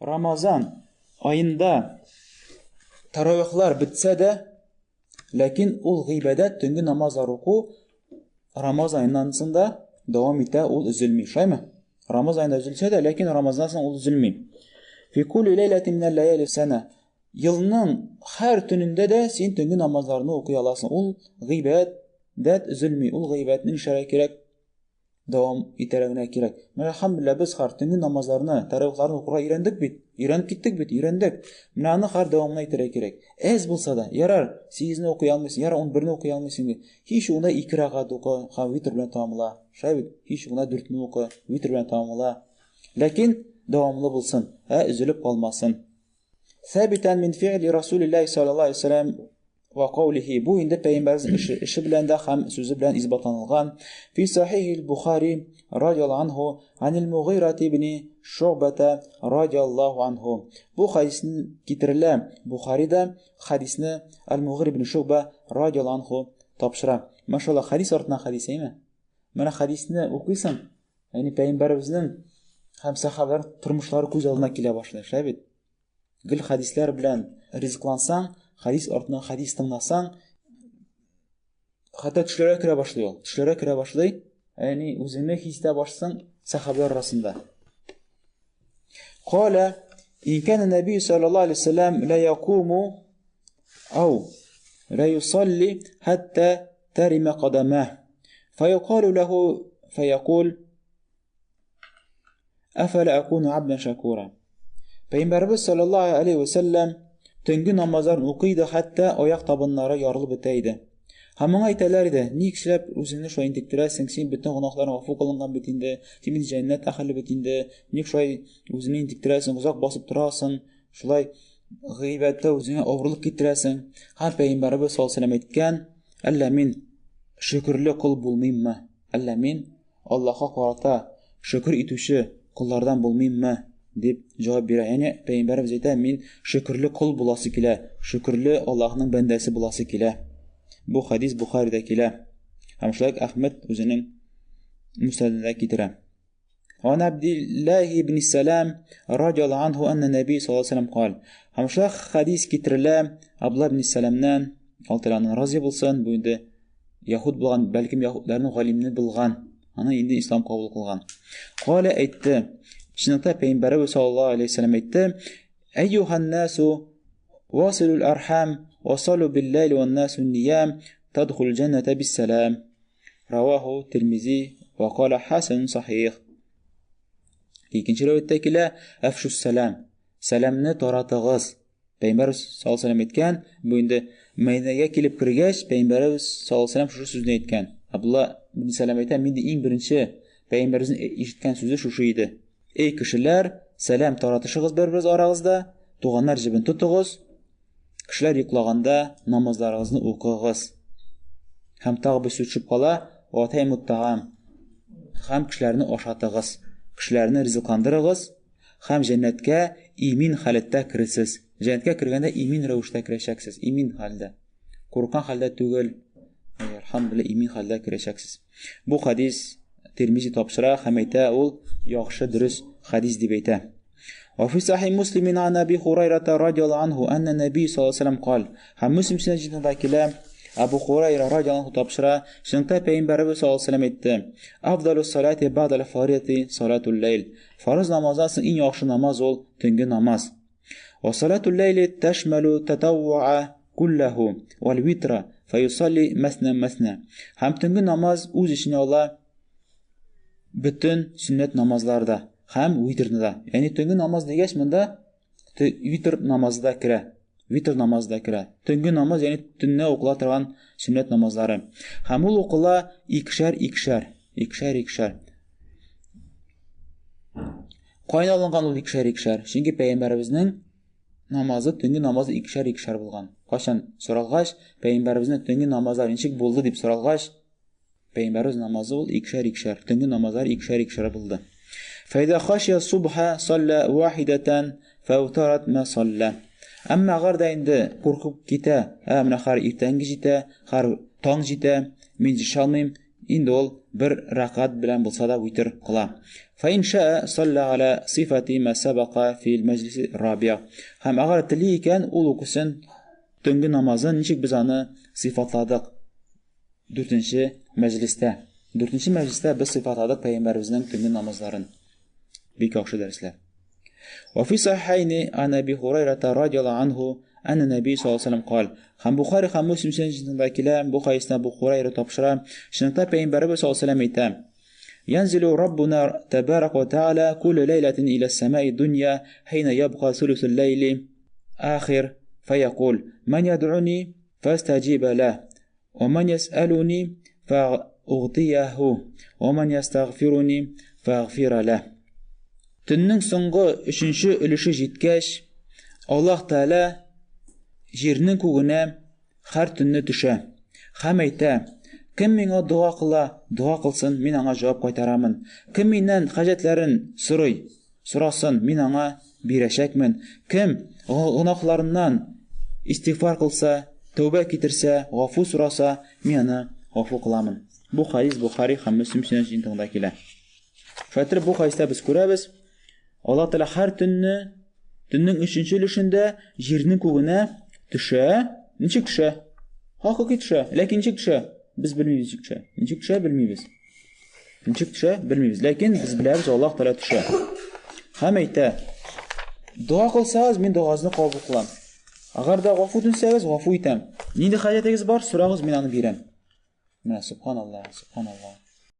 Рамазан аенда таравихлар бетсә дә, ләкин ул гыйбадәт төнге намазлар уку Рамазан аеннан соң да дәвам итә, ул өзелми. Шулаймы? Рамазан аенда өзелсә дә, ләкин Рамазаннан соң ул өзелми. Фи кулли ләйләтин минәл ләяли сәнә. Елның һәр төнендә дә син төнге намазларны укый аласың. Ул гыйбадәт өзелми. Ул гыйбадәтне нишләргә кирәк? Дәвам итәргә генә кирәк. Менә әлхәмдүлилләһ без һәр төнге намазларны, тәравихларны укырга өйрәндек бит. Өйрәнеп киттек бит, өйрәндек. Менә аны һәр дәвамына итәргә кирәк. Әз булса да, ярар, 8-не укый алмыйсың, ярар, 11-не укый алмыйсың ди. Һич югында 2 рәкәгать укы һәм витр белән тәмамла. Шулай бит? Һич югында 4-не укы, витр белән тәмамла. Ләкин дәвамлы булсын, ә өзелеп калмасын. Сәбитән мин фи'ли Расулиллаһи саллаллаһу алейһи вәсәлләм ва каулихи. Бу инде пәйгамбәребезнең эше, эше белән дә һәм сүзе белән исбатланылган. Фи сахихил Бухари радиаллаһу анху анил Мугыйра ибн Шуъбата радиаллаһу анху. Бу хадисне китерелә Бухарида, хадисне Аль-Мугыйра ибн Шуъба радиаллаһу анху тапшыра. Машалла, хадис артыннан хадис, әйме? Менә хадисне укыйсың, Ягъни пәйгамбәребезнең һәм сәхабәләр тормышлары күз алдына килә башлый, шулай бит? Гел хадисләр белән ризыклансаң, хадис артыннан хадис тыңласаң, хәтта төшләргә керә башлый ул. Төшләргә керә башлый, ягъни үзеңне хис итә башлыйсың сәхабәләр арасында. Кала ин кана наби саллаллаһу алейһи вәсәлләм ла якуму ау ла юсалли хатта тарима кадамah. Файюкалу лаху фаякул Әфәлә акуну абдан шакура. Пәйгамбәребез саллаллаһу алейһи вә сәлләм төнге намазларын укый иде, хәтта аяк табыннары ярылып бетә иде. Һәм моңа әйтәләр иде, ник эшләп үзеңне шулай интектерәсең, син бөтен гөнаһларың гафу кылынган бит инде, син бит җәннәт әһеле бит инде, ник шулай үзеңне интектерәсең, озак басып торасың, шулай гыйбадәттә үзеңә авырлык китерәсең. Һәм пәйгамбәребез саллаллаһу алейһи вә сәлләм әйткән, Әллә мин шөкерле кол булмыйммы? Әллә мин Аллаһка карата шөкер итүче коллардан булмыйммы? дип җавап бирә. Ягъни пәйгамбәребез әйтә, мин шөкерле кол буласы килә, шөкерле Аллаһның бәндәсе буласы килә. Бу хадис Бухарида килә. Һәм шулай ук Әхмәд үзенең Муснадында китерә. Ан Абдиллаһи ибн Сәлам радиаллаһу анһу анна Наби саллаллаһу алейһи вәсәлләм кал. Һәм шулай хадис китерелә Абдулла ибн Сәламнән, Аллаһ Тәгалә разый булсын, бу инде яһүд булган, бәлкем яһүдләрнең галимне булган. Аны инде ислам кабул кылган. Калә әйтте. Чынлыкта пәйгамбәребез саллаллаһу алейһи вәсәлләм әйтте: "Әйюһан насу василул архам васалу бил-лайли ван-насу ниям тадхул җанната биссалам." Раваху Тирмизи ва кала хасан сахих. Икенче риваятьтә килә, әфшус сәлам. Сәламне таратыгыз. Пәйгамбәр саллаллаһу алейһи әйткән, бу инде Мәдинәгә килеп кергәч, Пәйгамбәребез саллаллаһу алейһи шушы сүзне әйткән. Абдулла ибн Сәлам әйтә, мин дә иң беренче Пәйгамбәребезнең ишеткән сүзе шушы иде. Эй кешеләр, сәлам таратышыгыз бер-берегез арагызда, туганнар җебен тотыгыз, Кешеләр йоклаганда намазларыгызны укыгыз. Һәм тагы бер сүз төшеп кала, ватаймут таам. Һәм кешеләрне ашатыгыз. Кешеләрне ризыкландырыгыз һәм җәннәткә имин халәттә керерсез. Җәннәткә кергәндә имин рәвештә керәчәксез, имин хәлдә. Курккан хәлдә түгел, әлхәмдүлилләһ, имин хәлдә керәчәксез. Бу хадис Тирмизи тапшыра һәм әйтә, ул яхшы, дөрес хадис дип әйтә. Вафи сахи Муслимин ан Аби Хурайрата радиаллаһу анху анна Наби саллаллаһу алейһи вәсәлләм кал. Һәм Муслим сөннәтендә килә, Абу Хурайра радиаллаһу анху тапшыра, чынлыкта пәйгамбәребез саллаллаһу алейһи вәсәлләм әйтте: Афдалус салати бa'дал фаридати салатул ләйл. Фарыз намаздан соң иң яхшы намаз ул төнге намаз. Ва салатул ләйли ташмалу татаввуа куллаху вал витра фаюсалли масна масна. Һәм төнге намаз үз эченә ала бөтен сөннәт намазлары да һәм витрны да. Ягъни төнге намаз дигәч, монда витр намазы да керә. Витр намазы да керә. Төнге намаз, ягъни төнлә укыла торган сөннәт намазлары. Һәм ул укыла икешәр икешәр, икешәр икешәр. Каян алынган ул икешәр икешәр? Чөнки пәйгамбәребезнең намазы, төнге намазы икешәр икешәр булган. Кайчан соралгач, пәйгамбәребезнең төнге намазлары ничек булды дип соралгач, пәйгамбәребез намазы ул икешәр икешәр, төнге намазлар икешәр икешәр булды. Фәйдә хашия субха салла вахидатан фәүтарат ма салла. Әмма әгәр дә инде куркып китә, ә менә хәр иртәнге җитә, хәр таң җитә, мин җитешә алмыйм, Инде ул бер рәкать белән булса да витр кыла. Фа ин шаа салла аля сифати ма сабака фил мәҗлиси рабиа. Һәм әгәр тели икән, ул укысын төнге намазын, ничек без аны сыйфатладык дүртенче мәҗлистә. Дүртенче мәҗлистә без сыйфатладык пәйгамбәребезнең төнге намазларын. Бик яхшы дәресләр. Вафи сахайни ан Әби Хурайрата радиаллаһу анһу әнна Нәби саллаллаһу алейһи вәсәлләм кал. Һәм Бухари һәм Муслим сөннәтендә килә, бу хәдистә Бу Хурайра тапшыра. Чынлыкта пәйгамбәребез саллаллаһу алейһи вәсәлләм әйтә: Янзилу Раббуна табарак ва тааля кулла ләйләтин иля самаи дунья хина ябка сулусул ләйли ахир фаякул ман ядуни фастаҗиба ла ва ман ясалуни фа'угтияху ва ман ястагфируни фагфира ла. Төннең соңгы өченче өлеше җиткәч, Аллаһ Тәгалә җирнең күгенә һәр төнне төшә һәм әйтә: Кем миңа дога кыла, дога кылсын, мин аңа җавап кайтарамын. Кем миннән хаҗәтләрен сорый, сорасын, мин аңа бирәчәкмен. Кем гөнаһларыннан истигъфар кылса, тәүбә китерсә, гафу сораса, мин аны гафу кыламын. Бу хадис Бухари һәм Мөслим сөннәт җыентыгында килә. Шулай бу хадистә без күрәбез, Аллаһ Тәгалә һәр төнне, төннең өченче өлешендә җирнең күгенә төшә. Ничек төшә? Хакыйкый төшә. Ләкин ничек төшә? Без белмибез ничек төшә. Ничек төшә, белмибез. Ничек төшә, белмибез. Ләкин без беләбез, Аллаһ Тәгалә төшә. Һәм әйтә: Дога кылсагыз, мин догагызны кабул кылам. Әгәр дә гафу үтенсәгез, гафу итәм. Нинди хаҗәтегез бар, сорагыз, мин аны бирәм. Менә субханаллаһ, субханаллаһ.